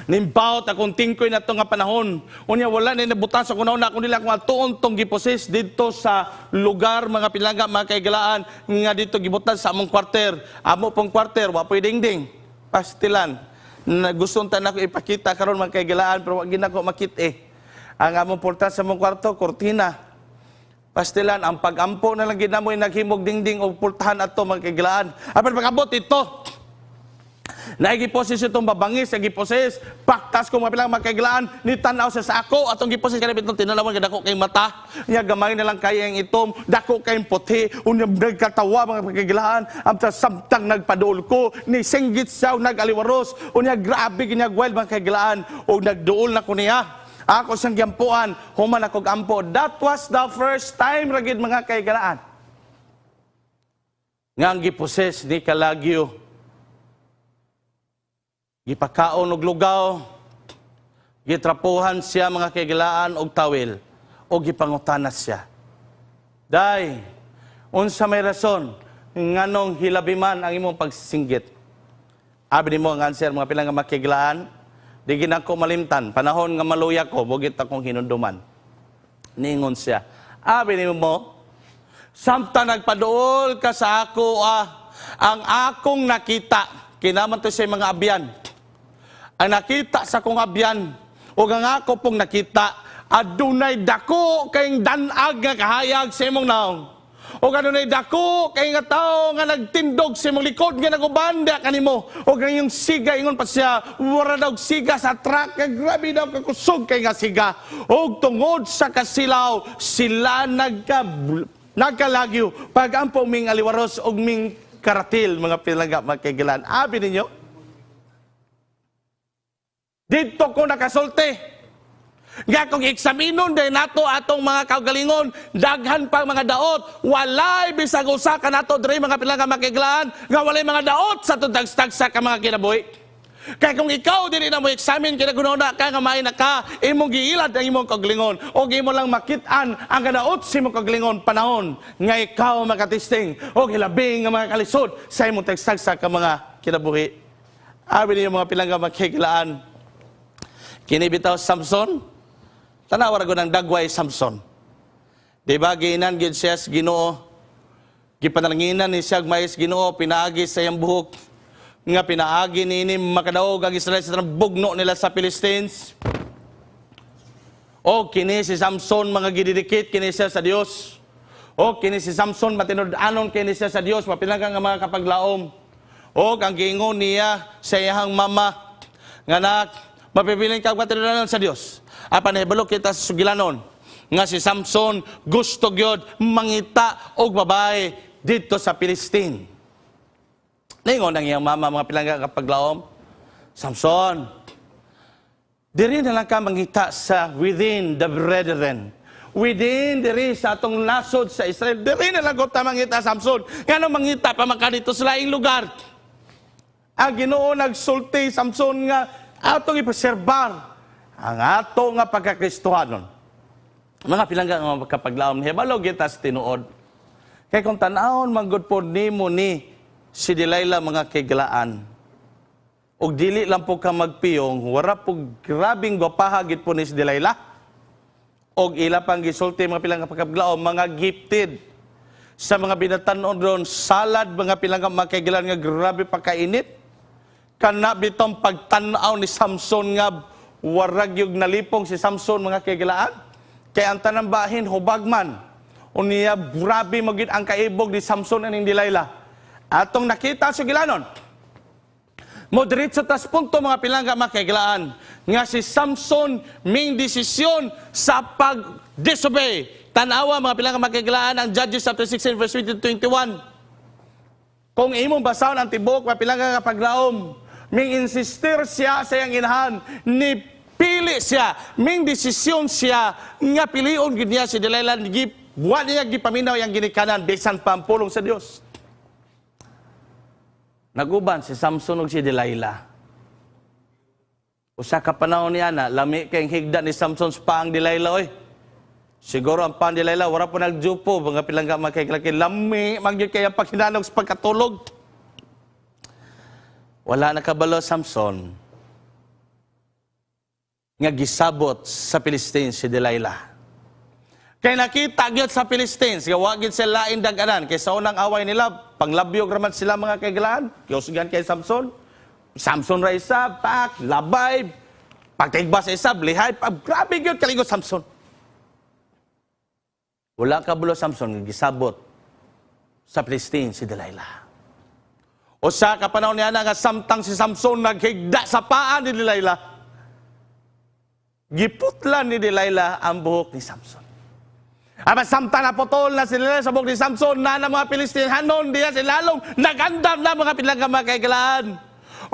Nimbaot akong tingkoy na nga panahon. Unya wala na nabutan sa kunaon na ako nila kung atuon tong giposes dito sa lugar, mga pilangga mga kaigalaan, nga dito gibutan sa among kwarter. Amo pong kwarter, wa po'y dingding. Pastilan. Na gusto ta nako ipakita karon, mga kaigalaan, pero wa gid nako makit eh. Ang among portal sa among kwarto, kortina. Pastilan, ang pagampo na lang gid namo naghimog dingding o pultahan ato, mga kaigalaan. Apan pag-abot ito, naigiposes itong babangis, nagiposes, paktas ko mga pilang makaigalaan, ni tanaw sa sako, atong giposes kanang itong tinalawan, dako kay mata, niya gamay na lang kaya ang itom, dako kay puti, unya nagkatawa, mga makaigalaan, ang samtang nagpaduol ko, ni singgit siya, nag-aliwaros, unya grabe ginyag wild, mga kaigalaan, o nagduol na ko niya. Ako siyang gyampuan, human ako gampo. That was the first time ragid, mga kaigalaan, nga ang giposes ni Kalagyo. Gipakaon og lugaw, gitrapuhan siya, mga kaigalaan, og tawil, o gipangutana siya. "Day, unsa may rason? Nganong hilabi man ang imong pagsinggit? Abi nimo ang answer, mga pilangga makiglaan, di ginako malimtan, panahon nga maluya ko, bugit akong hinunduman. Ningon siya, abi nimo, samtang nagpaduol ka sa ako, ang akong nakita, kinaman to sa mga abyan. Ang nakita sa akong abyan, o ang ako pong nakita, adunay dako kayong danag nga kahayag sa imong naong. O adunay dako kay nga tao nga nagtindog sa imong likod nga nagubanda kanimo. O ang iyong siga, ingon pa siya, wala daw siga sa truck, nga grabe daw kakusog kay nga siga. O tungod sa kasilaw, sila nagkalagyo. Pag ampo ming aliwaros og ming karatil, mga pilangga makigilan. Abi ninyo, dito ko nakasulti nga kung eksaminon day nato atong mga kaugalingon, daghan pang mga daot, walay bisag usa ka nato diri, mga pilangga makiglaan, nga walay mga daot sa atong tagsa ka mga kinabuhi. Kay kung ikaw dili na mo examine kinagunona ka nga maay na ka, imong giilad ang imong kaugalingon o imo lang makit-an ang kadaot sa imong kaugalingon panahon nga ikaw makatesting og hilabi nga mga kalisod sa imong tagsa ka mga kinabuhi. Abi niyo, mga pilangga makigilaan, kini bitaw Samson, tanawa ra ng dagway Samson. Di ba giinan gid siya sa Ginoo? Gipanalanginan ni siya mais Ginoo pinaagi sa iyang buhok nga pinaagi niini makadaog ang Israel sa bugno nila sa Philistines. O kini si Samson mga gididikit kini siya sa Dios. O kini si Samson matinud-anon kini siya sa Dios, mapilangga nga mga kapaglaom. O ang giingon niya sa iyang mama nga, "Nak, mapipiling ka matinud-anon sa Dios." Apan nahibalo kita sa sugilanon nga si Samson gusto gyud mangita og babae dito sa Palestine. Ningon ang iyang mama, mga pilangga kapaglaom, "Samson, diri na lang ka mangita sa within the brethren. Within diri sa atong nasod sa Israel, diri na lang ko ta mangita, Samson. Ngano mangita pa man ka dito sa laing lugar?" Ang Ginoo nagsulti, Samson, nga atong ipreserbar ang ato nga pagkakristohanon. Mga pilangga nga mga kapaglaom, hibalo kita sa tinuod. Kay kung tan-awon manggod po nimo ni si Delilah, mga kiglaan, ug dili lang po ka magpiyong, wara po grabing gwapaha gid po ni si Delilah. Og ila pang gisulti, mga pilangga pagkablaom, mga gifted sa mga binatan-on doon, salad, mga pilangga makaigilan, nga grabe pa kainit. Kana bitong pagtan-aw ni Samson nga warag yung nalipong si Samson, mga kaigilaan. Kay ang tanang bahin hubag man. Unya grabe magid ang kaibog ni Samson aning Delilah. Atong nakita sa gilanon. Moderate tas punto, mga pilangga makaigilaan, nga si Samson ming desisyon sa pag-disobey. Tanawa, mga pilangga makaigilaan, ang Judges chapter 16 verse 20 to 21. Kung imong basahon ang tibok, mga pilangga nga paglaom, ming insistir siya sa iyang inahan, ni pili siya, ming desisyon siya nga pilion gid niya si Delilah, gi wa niya gipaminaw yang ginikanan bisan pa ang pulong sa Dios. Naguban si Samson ug si Delilah. Usa ka panahon niya na, lami kay higda ni Samson sa paang Delilah oy. Siguro ang paang Delilah wala po nagjupo, mga pilangga makaiklaki, lami magyud kay ang paghinanog sa pagkatulog. Wala nakabalo Samson nga gisabot sa Philistines si Delilah. Kay nakita gyud sa Philistines, nga wa gyud sila lain daganan kay sa unang away nila panglabyog raman sila, mga kaigalaan. Kiyosgan kay Samson. Samson ra isa, pak, labay, pagtigba sa isa, lihay, pa, grabe gyud kaligo Samson. Wala kabulo Samson nga gisabot sa Philistines si Delilah. Usa ka panahon niya nga samtang si Samson naghigda sa paa ni Delilah, giputlan ni Delilah ang buhok ni Samson. Apan samtang naputol na si Delilah sa buhok ni Samson na ng mga Pilistinhanon diya si lalong nagandam na, mga pilang mga kaigalaan.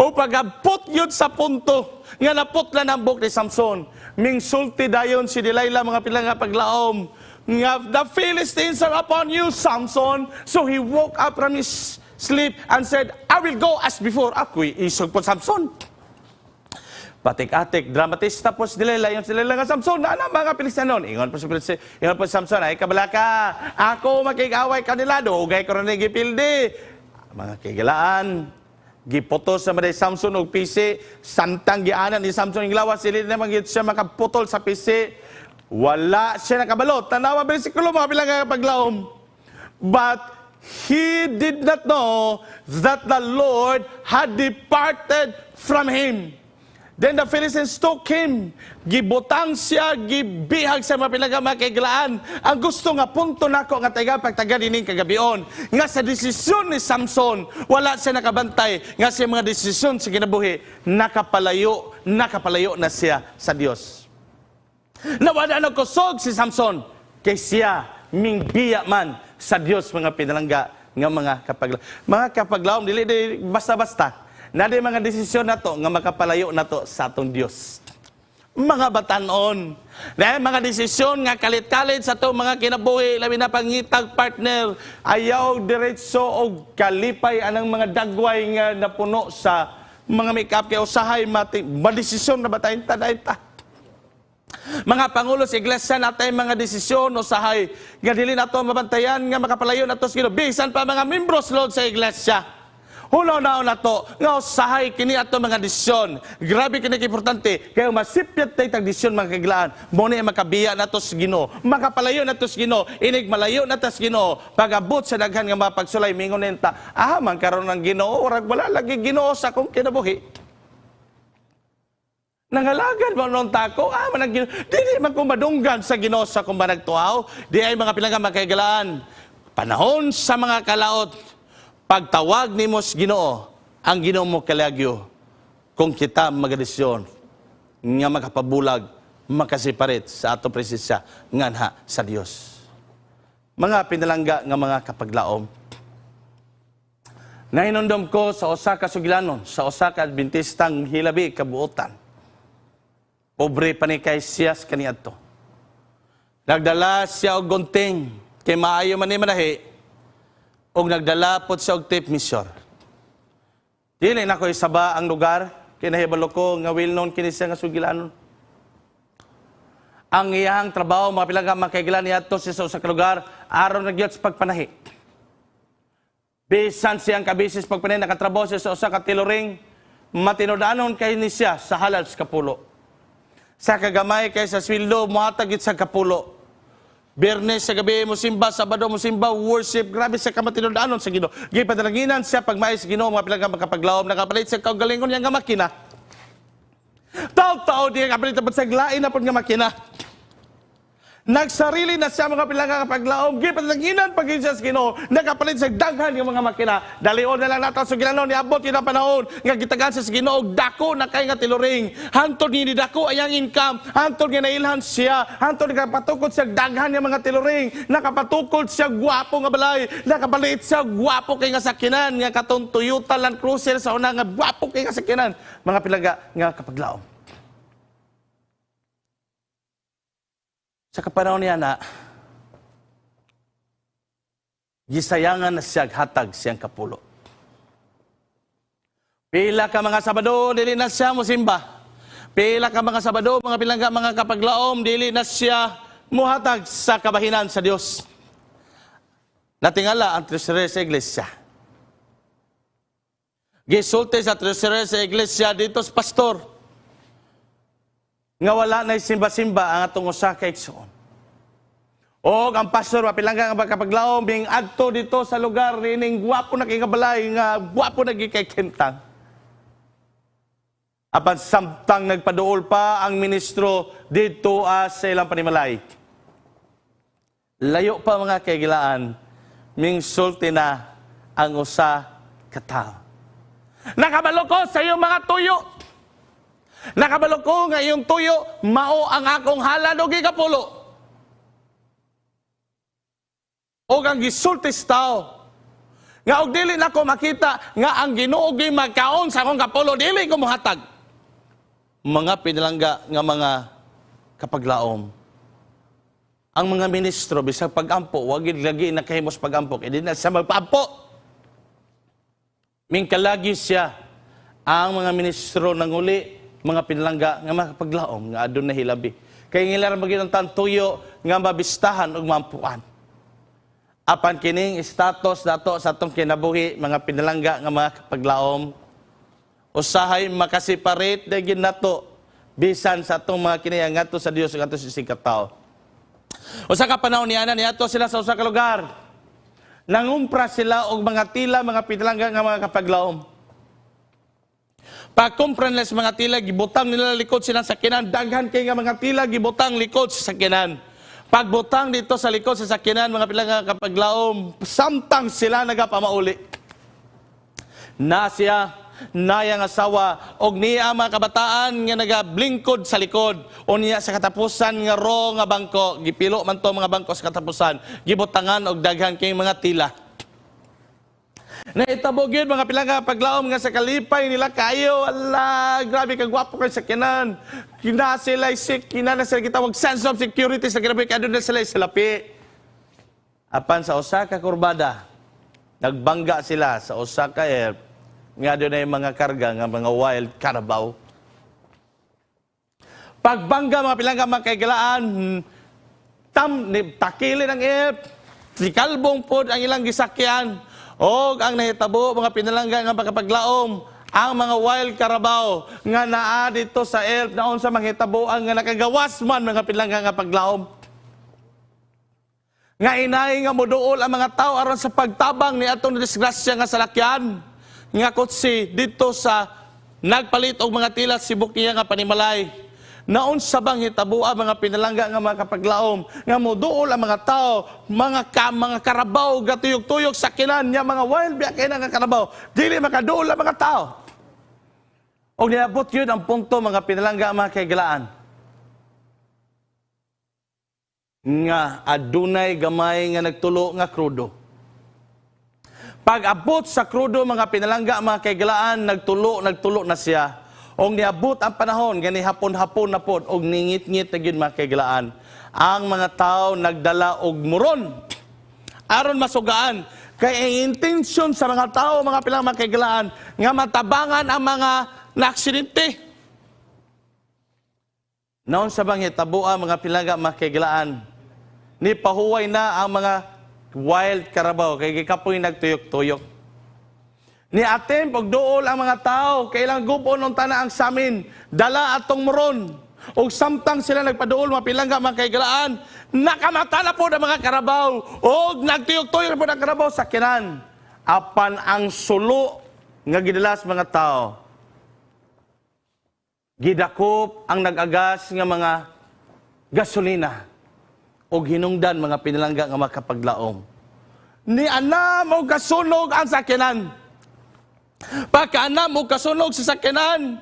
O pagabot yun sa punto nga naputlan ang buhok ni Samson, ming sulti dayon si Delilah, mga pilang nga paglaom, nga, "The Philistines are upon you, Samson." So he woke up from his sleep and said, "I will go as before." Ako'y isog po, Samson. Patik-atik, dramatista po si Delilah, yung si Delilah nga, "Samson, na na mga Filistianon." Ingon po si Filisteo, ingon po si Samson, "Ay kabalaka, ako makig-away kanila, dugay ko rin gipildi." Mga kaigalaan, giputos sa ni Samson og pisi, samtang gianan ni Samson yung lawas, dili naman gyud siya makaputol sa pisi. Wala siya nakabalo. Tanawa bersikulo, mga bilang paglaom. But he did not know that the Lord had departed from him. Then the Philistines took him. Gibutang siya, gibihag sa mga pinangga, mga kaiglaan. Ang gusto nga punto nako nga taga pagtaga dining kagabion, nga sa desisyon ni Samson, wala siya nakabantay nga sa mga desisyon sa kinabuhi, nakapalayo, nakapalayo na siya sa Dios. Nawala na kusog si Samson kay siya mingbiya man sa Dios, mga pinalangga nga mga kapaglaom. Mga kapaglaom, dili di basta-basta. Na di mga desisyon nato nga makapalayo nato sa atong Dios. Mga batanon, na mga desisyon nga kalit-kalit sa atong mga kinabuhi, labi na pangitag partner, ayaw diretso og kalipay anang mga dagway nga napuno sa mga makeup kay usahay mati madesisyon na ba tayo ta ta. Mga pangulo sa iglesia, natay mga desisyon usahay nga dili nato mabantayan nga makapalayo nato sa Ginoo, bisan pa mga membros, Lord, sa iglesia. Hunaw na nato nga usahay kini ato mga desisyon. Grabe kini importante kay masipyat tay tag desisyon, mga kaglaan. Mo ni makabiya nato sa Ginoo, makapalayo nato sa Ginoo, inig malayo nato sa Ginoo. Pag-abot sa daghan nga mga pagsulay, mingon nenta, "Ah man karon ang Ginoo, urag wala lagi Ginoo sa akong kinabuhi. Nangalagad mo noon tako, ah, man ang Ginoo. Dili man ko madunggan sa Ginoo sa akong managtuaw." Di ay, mga pinangga, mga kaigalaan. Panahon sa mga kalaot, pagtawag nimo sa Ginoo, ang Ginoo mo kalagyo kung kita magadesisyon nga makapabulag, makaseparate sa ato presensya nganha sa Dios. Mga pinalangga nga mga kapaglaom, nahinumdom ko sa usa ka sugilanon, sa usa ka Adventistang hilabi kabuotan. Pobre pa ni kay siya sa kaniadto. Nagdala siya og gunting kay maayo man ni manahi ug nagdala pod siya og tape measure. Dili na ko isaba ang lugar kay nahibalo ko nga well known kini siya nga sugilanon. Ang iyang trabaho, mga pilangga, mga kaiglan, niadto siya sa usa ka lugar aron nagyot sa pagpanahi. Bisan siyang kabisis pagpanahi, nakatrabaho siya sa usa ka tailoring, matinud-anon kay ni siya sa halad sa kapulo. Sa kagamay kay sa sweldo, muhatag gid sa kapulo. Biyernes sa gabi mo simba, Sabado mo simba, worship, grabe sa kamatinud-anon sa Ginoo. Gipadalanginan siya pagmay sa Ginoo, mga pilangga, makapaglaom, nakapalit sa kaugalingon niya nga makina. Taw-taw diya kapalit sa lain na pod nga makina. Nagsarili na siya, mga pilangga kapaglaom, gipadalanginan pag siya sa Ginoo, nakapalit sa daghan yung mga makina. Dalion na lang nato sa Ginoo, niabot yun ang panahon nga gitagan siya sa Ginoo, dako na kay nga tailoring. Hantod ni dako ayang income, hantod nga nailhan siya, hantod nga patukod siya daghan nga mga tailoring, nakapatukod siya gwapo nga balay, nakapalit siya gwapo kay nga sakyanan, nga katong Toyota Land Cruiser sa una nga gwapo kay nga sakyanan. Mga pilangga nga kapaglaom. Sa kapanahon niya na, gisayangan na siya hatag siyang kapulo. Pila ka mga Sabado, dili na siya mosimba. Pila ka mga Sabado, mga pilangga, mga kapaglaom, dili na siya muhatag sa kabahinan sa Dios. Natingala ang treasurer sa iglesia. Gisulti sa treasurer sa iglesia dito sa pastor nga wala na simba-simba ang atong usa ka igsoon. O ang pastor, mapilangga nga kapaglaom, bing adto dito sa lugar nining gwapo na kay balay nga gwapo na kay kentang. Apan samtang nagpaduol pa ang ministro dito sa ilang panimalay. Layo pa, mga kaigilaan, ming sulti na ang usa ka tawo. "Nakabalo ko sa iyong mga tuyo. Nakabalo ko nga iyong tuyo, mao ang akong halad og ikapulo." Og ang gisulti sa tao, nga og dili nako makita nga ang Ginoo gi magkaon sa akong kapulo, dili ko mohatag. Mga pinalangga nga mga kapaglaom. Ang mga ministro bisag pagampo, wag gid lagi nakahimos pagampo kay di na siya magpaampo. Mingkalagi siya ang mga ministro nanguli. mga pinalangga nga makapaglaom nga adunay hilabi. Kay ngila ra magyud ang tuyo nga mabistahan ug mampuan. Apan kining status nato sa atong kinabuhi, mga pinalangga nga mga kapaglaom, usahay makaseparate na gyud nato bisan sa atong mga kinaya ngadto sa Dios ug ngadto sa isigkatawo. Usa ka panahon niana, niadto sila sa usa ka lugar. Nangumpra sila og mga tila, mga pinalangga nga mga kapaglaom. Pagkumpra nila sa mga tila, gibutang nila likod sila sa sakyanan. Daghan kay nga mga tila, gibutang likod sa sakyanan. Pagbutang dito sa likod sa sakyanan, mga pinalangga kapaglaom, samtang sila nagapamauli, na siya, nayang asawa, og niya mga kabataan nga nagablingkod sa likod. O niya sa katapusan nga ro nga bangko, gipilo man to mga bangko sa katapusan, gibutangan og daghan kay mga tila. Naitabo gyud, mga pinalangga paglaom, nga sa kalipay nila kayo, ala, grabe kag gwapo kay sakyanan. Kina sila sik, kina na sila gitawag sense of security sa kinabuhi kay na sila silapi. Apan sa usa ka kurbada, nagbangga sila sa usa ka air nga adunay mga karga nga mga wild carabao. Pagbangga, mga pinalangga mga kaigalaan, tam ni takilin ang air, kalbong pod ang ilang gisakyan. Og ang nahitabo, mga pinalangga nga makapaglaom, ang mga wild carabao nga naa dito sa elf, naon sa manghitabo ang nga nakagawas man, mga pinalangga nga paglaom. Nga inay nga moduol ang mga tao aron sa pagtabang ni atong disgrasya nga salakyan nga kotse dito sa nagpalit og mga tila sibuk niya nga panimalay. Naon sa bang hitaboa, mga pinalangga nga mga kapaglaom, nga moduol ang mga tao, mga karabaw gatuyok-tuyok sa kinan niya, mga wild biya kay nga karabaw, dili makaduol ang mga tao. Og niabot yun ang punto, mga pinalangga mga kaigalaan, nga adunay gamay nga nagtulo nga krudo. Pag abot sa krudo, mga pinalangga mga kaigalaan, nagtulo, nagtulo na siya. Og niabot ang panahon, gani hapon-hapon na pod, og ningit-ngit na gyud, mga kaigalaan. Ang mga tao nagdala og muron aron masugaan. Kay ang intensyon sa mga tao, mga pilang mga kaigalaan, nga matabangan ang mga naaksidente. Naon sa bang hitaboa, mga pilangga mga kaigalaan, ni pahuway na ang mga wild carabao kay gikapoy nagtuyok-tuyok. Ni attempt og duol ang mga tao kay ilang gubon unta na ang samin, dala atong moron. Og samtang sila nagpaduol, mga pilangga mga kaigalaan, nakamata na po ang mga karabaw og nagtuyok-tuyok na po ang karabaw sa kinan. Apan ang sulo nga gidala sa mga tao, gidakop ang nag-agas nga mga gasolina og hinungdan, mga pinalangga nga makapaglaom. Ni anam og kasunog ang sakyanan. Pagkaanam og kasunog sa sakyanan,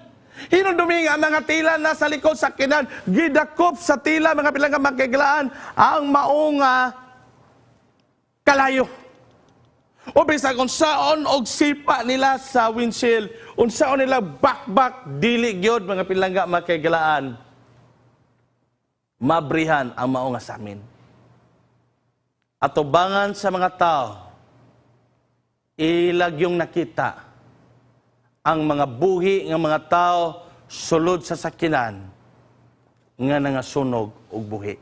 hinumdumi nga ang mga tila na sa likod sa sakyanan, gidakop sa tila, mga pinalangga mga kaigalaan, ang maong kalayo. O bisag unsaon og sipa nila sa windshield, unsaon nila bakbak, dili gyud, mga pinalangga mga kaigalaan, mabrihan ang mao nga samin. Atubangan sa mga tao, ilag yung nakita ang mga buhi ng mga tao sulod sa sakyanan nga nangasunog og buhi.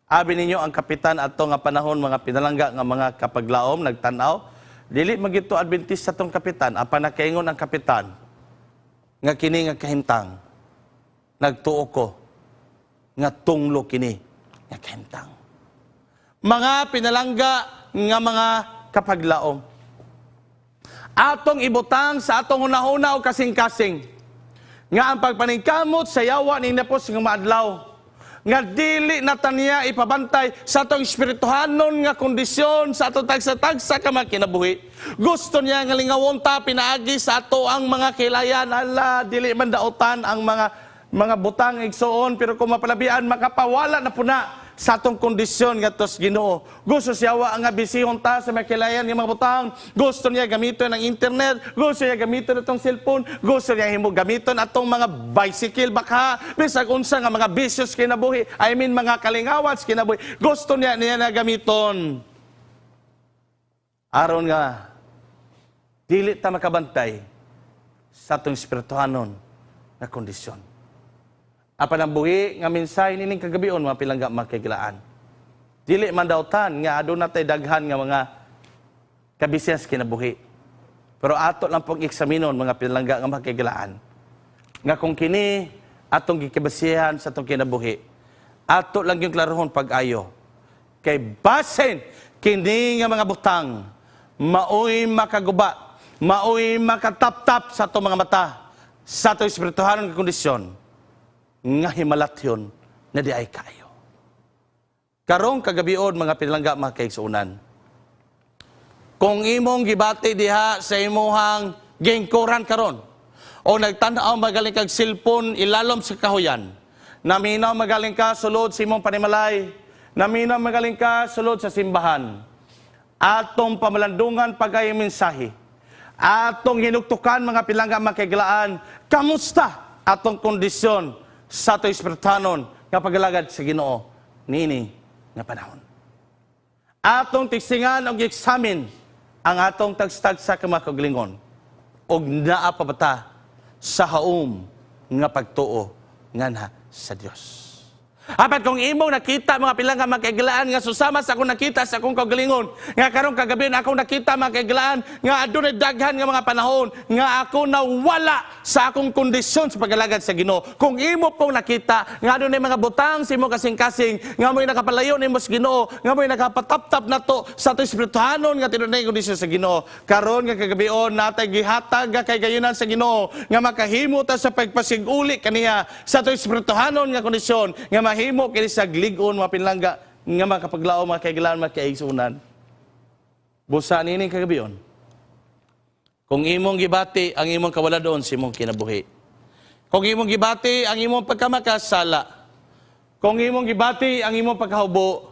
Abi ninyo ang kapitan ato nga panahon, mga pinalangga nga mga kapaglaom, nagtan-aw, dili magito Adventista tong kapitan, apan nakaingon ang kapitan nga kini nga kahimtang, nagtuo ko nga tunglo kini nga kahimtang. Mga pinalangga nga mga kapaglaom, atong ibutang sa atong hunahuna o kasing-kasing nga ang pagpaningkamot sa yawa ning napos nga maadlaw nga dili na taniya ipabantay sa atong espirituhanon nga kondisyon sa atong tagsa-tagsa ka mga kinabuhi. Gusto niya nga lingawon ta pinaagi sa ato ang mga kilayan. Ala, dili man dautan ang mga butang, igsuon, pero kung mapalabian makapawala na puna sa atong kondisyon ngadto sa Ginoo. Gusto siya wa nga bisihon ta sa makilayan nga mga butang. Gusto niya gamiton ang internet, gusto niya gamiton atong cellphone, gusto niya himo gamiton atong mga bicycle baka, bisag unsa nga mga bisyos kinabuhi, I mean mga kalingawan sa kinabuhi. Gusto niya niya na gamiton. Aron nga dili ta makabantay sa atong espirituhanon nga kondisyon. Apan ang buhi nga mensahe nining kagabion, mga pilangga, mga kahigalaan, dili man dautan nga aduna tay daghan nga mga kabisihan sa kinabuhi. Pero ato lang pong eksaminon, mga pilangga nga mga kahigalaan, nga kung kini atong gikabasihan sa atong kinabuhi, ato lang yung klarohon pag-ayo. Kay basin kini nga mga butang maoy makaguba, maoy makataptap sa atong mga mata, sa atong espirituhanon nga kondisyon, nga himalatyon na di ay kaayo. Karong kagabion, mga pinalangga, mga kaigsuonan, kung imong gibati diha sa imuhang gingkuran karon o nagtan-aw magaling kag cellphone ilalom sa kahuyan, naminaw magaling ka sulod sa imong panimalay, naminaw magaling ka sulod sa simbahan, atong pamalandungan pag-ayo mensahe, atong hinugtukan, mga pilangga, mga kahigalaan, kamusta atong kondisyon sa atong espirituhanon nga pagalagad sa Ginoo niini nga panahon. Atong tiksingan og examine ang atong tagsa-tagsa ka mga kaugalingon og naa pa ba ta sa haom nga pagtuo nganha sa Dios. Apan kung imong nakita, mga pilangga, mga kahigalaan, nga susama sa akong nakita sa akong kaugalingon, nga karong kagabi akong nakita, mga kahigalaan, nga adunay daghan nga mga panahon nga ako nawala sa akong kondisyon sa pag-alagad sa Ginoo. Kung imo pong nakita nga adunay mga butang sa imong kasing-kasing nga mo'y nakapalayo nimo sa Ginoo, nga mo'y nakapataptap nato sa atong espirituhanon nga tinunay kondisyon sa Ginoo, karon nga kagabion natay gihatag nga kaygayunan sa Ginoo nga makahimo ta sa pagpasiguli kaniya sa atong espirituhanon nga kondisyon nga mahimo kini sa lig-on, mga pinlangga nga makapaglaom, mga kahigalaan, mga kaigsuonan. Busa nining kagabion, kung imong gibati ang imong kawaladon sa imong kinabuhi, kung imong gibati ang imong pagkamakasala, kung imong gibati ang imong pagkahubo,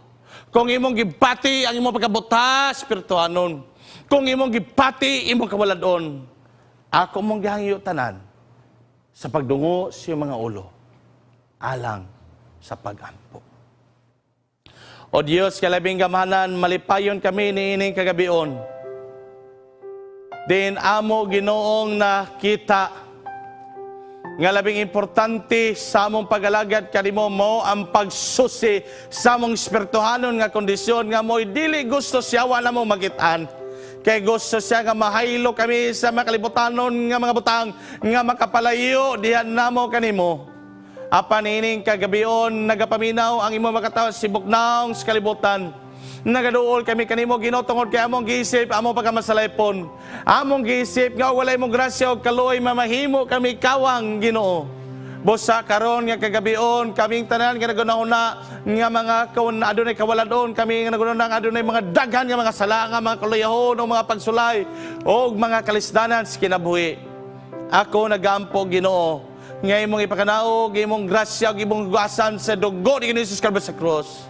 kung imong gibati ang imong pagkabuta espirituhanon, kung imong gibati imong kawaladon, ako mong gihangyo tanan sa pagdungo sa iyong mga ulo alang sa pagampo. O Dios, kalabing gamhanan, malipayon kami niining kagabion. Din amo Ginoong nakita nga labing importante sa among pagalagad kanimo mo ang pagsusi sa among espirituhanon nga kondisyon nga mo'y dili gusto siya na mo magitan. Kay gusto siya nga mahaylo kami sa makalibutanon nga mga butang nga makapalayo dihan namo kanimo. Apan ining kagabion nagapaminaw ang imong makatawa sibok naong sa kalibutan. Nagaduol kami kanimo, Ginoo, tungod kay among giisip among pagkamasalaypon. Among giisip nga walay mong grasya og kaluoy mamahimo kami kawang, Ginoo. Busa karon nga kagabion kaming tanan nga nagunahuna nga mga kawan adunay kawaladon kami nga nagunahuna nga adunay mga daghan nga mga sala nga mga kaluyahon o mga pagsulay o mga kalisdanan sa kinabuhi. Ako nagampo, Ginoo, nga imong ipakanaog imong grasya ug imong gasan sa dugo ni Jesus Kristo sa krus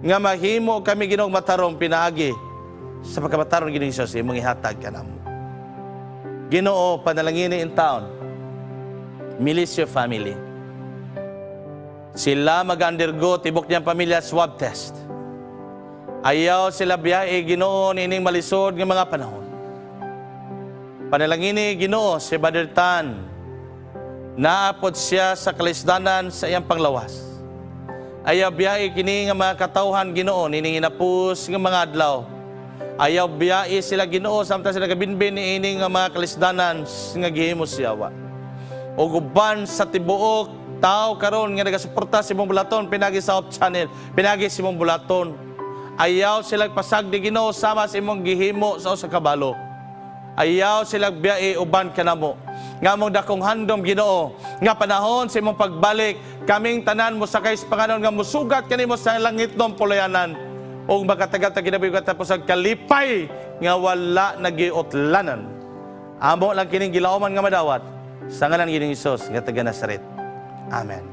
nga mahimo kami, Ginoo, matarong pinaagi sa pagkamatarong Ginoo Jesus imong ihatag kanamo. Ginoo, panalangini in town Milicio family. Sila mag-undergo tibok niyang pamilya swab test. Ayaw sila biyahe, Ginoo, nining malisod nga mga panahon. Panalangini, Ginoo, si Brother Tan. Naapod siya sa kalisdanan sa iyang panglawas. Ayaw biyahe kini nga mga katawhan, Ginoo, nining inapos nga mga adlaw. Ayaw biyahe sila, Ginoo, samtang sila gabinbin niini nga mga kalisdanan nga gihimo siyawa. O uban sa tibuok tao karon nga nagasuporta sa imong bulaton pinagi sa Hope Channel, pinagi sa imong bulaton. Ayaw sila pasagdi, Ginoo, sama sa imong gihimo sa usa ka balo. Ayaw sila biyahe uban kanamo. Nga mong dakong handom, Ginoo, nga panahon sa imong pagbalik, kaming tanan mo sakay sa panganon nga musugat kanimo sa langit nong pulayanan. Ug makatagal ta kinabuhi katapos ang kalipay nga wala nagiutlanan. Amo lang kining gilauman nga madawat sa ngalan ni Hesus nga taga Nazaret. Amen.